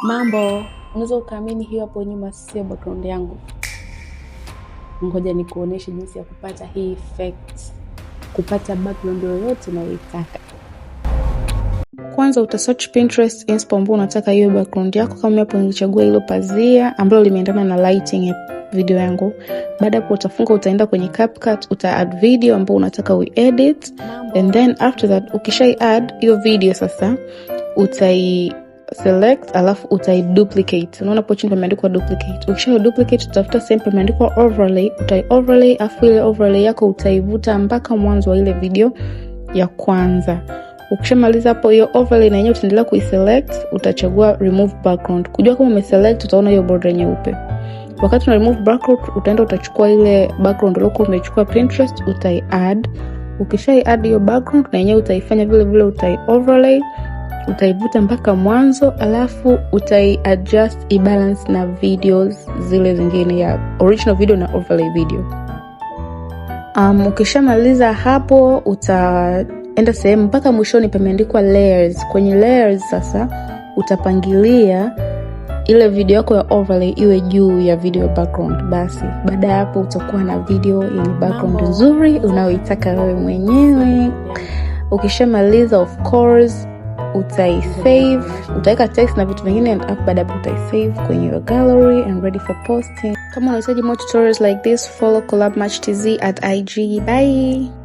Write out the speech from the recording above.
Mambo, unaweza ukaamini hiyo hapo nyuma sio background yangu. Ngoja nikuoneshe jinsi ya kupata hii effect, kupata background yoyote unayoitaka. Kwanza uta search Pinterest inspo ambao unataka hiyo background yako. Kama hapo nilichagua hilo pazia ambalo limeendana na lighting ya video yangu. Baada hapo utafunga, utaenda kwenye CapCut, uta add video ambao unataka uedit, and then after that ukishai add hiyo video sasa utai select alafu utai duplicate. Unaona hapo chini pameandikwa duplicate. Ukisha duplicate, utafuta sehemu pameandikwa overlay, utai overlay, afu ile overlay yako utaivuta mpaka mwanzo wa ile video ya kwanza. Ukishamaliza hapo, hiyo overlay na yenyewe utaendelea kuiselect, utachagua remove background. Kujua kama umeselect, utaona hiyo border nyeupe. Wakati una remove background, utaenda utachukua ile background uliokuwa umechukua Pinterest, utai add. Ukishai add hiyo background na yenyewe utaifanya vile vile, utai overlay, utaivuta mpaka mwanzo, alafu utai adjust ibalance na videos zile zingine ya original video na overlay video. Ukishamaliza hapo utaenda sehemu mpaka mwishoni pameandikwa layers. Kwenye layers sasa utapangilia ile video yako ya overlay iwe juu ya video background. Basi baada ya hapo utakuwa na video yenye background nzuri unayoitaka wewe mwenyewe. Ukishamaliza, of course utaisave, utaweka text na vitu vingine, and baada hapo utaisave kwenye your gallery and ready for posting. Kama unahitaji more tutorials like this, follow Collab Match TZ at IG. Bye.